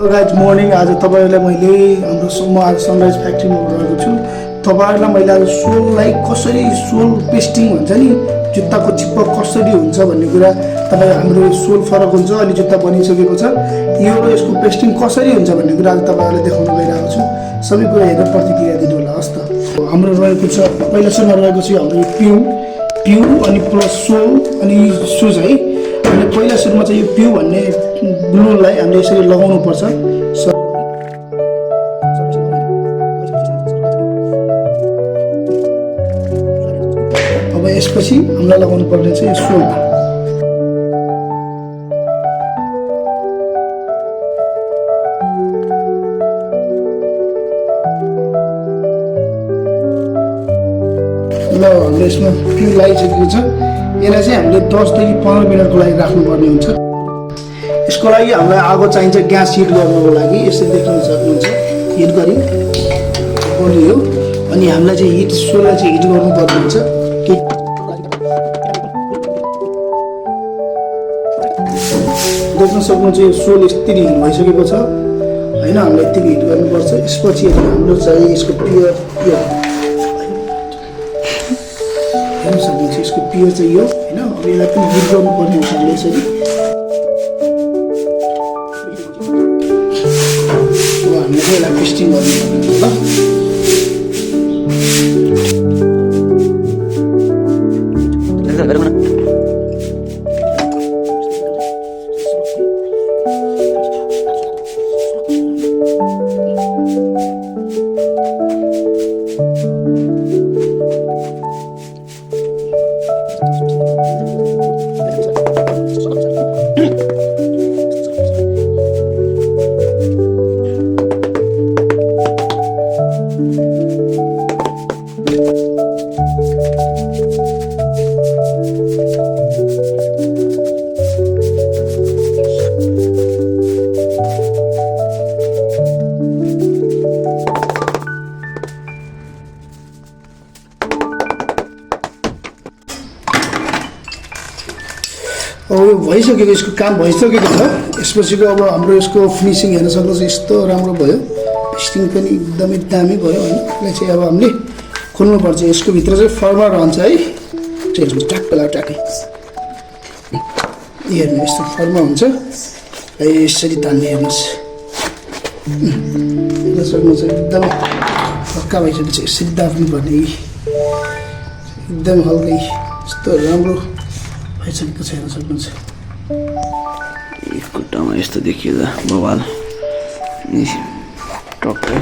Guys morning आज तपाईँहरूलाई मैले हाम्रो आज सनराइज फ्याक्ट्रीमा गएको छु। तपाईँहरूलाई मैले आज सोललाई कसरी सोल पेस्टिङ हुन्छ नि जुत्ताको चिप्पक कसरी हुन्छ भन्ने कुरा तपाईँ हाम्रो सोल फरक हुन्छ अनि जुत्ता बनिसकेको छ यो र यसको पेस्टिङ कसरी हुन्छ भन्ने कुरा आज तपाईँहरूलाई देखाउन गइरहेको छु। सबै कुरा हेरेर प्रतिक्रिया दिनु होला हस् त। हाम्रो रहेको छ पहिला सुरुमा रहेको छ हाम्रो प्यु अनि प्लस सोल अनि सुज है। अनि पहिला सुरुमा चाहिँ यो प्यु भन्ने ग्लुलाई हामीले यसरी लगाउनु पर्छ। अब यसपछि हामीलाई लगाउनु पर्ने चाहिँ सोल। ल हाम्रो यसमा प्यु लगाइसकेको छ। यसलाई चाहिँ हामीले 10 देखि 15 मिनटको लागि राख्नुपर्ने हुन्छ। यसको लागि हामीलाई आगो चाहिन्छ ग्यास हिट गर्नको लागि। यसरी देख्न सक्नुहुन्छ हिट गरी बलियो अनि हामीलाई चाहिँ हिट सोललाई चाहिँ हिट गर्नुपर्ने हुन्छ। देख्न सक्नुहुन्छ यो सोल यति हिट भइसकेको छ होइन। हामीले यति हिट गर्नुपर्छ। यसपछि हाम्रो चाहिँ यसको पियर हेर्न सक्नुहुन्छ यसको पियर चाहिँ यो होइन। अब यसलाई पनि हिट गर्नुपर्ने हुन्छ हामीले यसरी। अब हामीले चाहिँ यसलाई पेस्टिङ गर्नुपर्ने हुन्छ ल। अब यो भइसकेको यसको काम भइसकेको छ। यसपछिको अब हाम्रो यसको फिनिसिङ हेर्न सक्नुहुन्छ यस्तो राम्रो भयो। पेस्टिङ पनि एकदमै दामी भयो होइन। यसलाई चाहिँ अब हामीले खोल्नुपर्छ। यसको भित्र चाहिँ फर्मर रहन्छ है। ट्याक्कै हेर्नु यस्तो फर्मर हुन्छ यसरी तान्ने हेर्नुहोस् हेर्न सक्नुहुन्छ एकदमै हल्का भइसकेपछि यसरी दाब्नुपर्ने एकदम हल्कै यस्तो राम्रो भइसकेको छ हेर्न सक्नुहुन्छ। खुट्टामा यस्तो देखिँदा बवाल टक्कै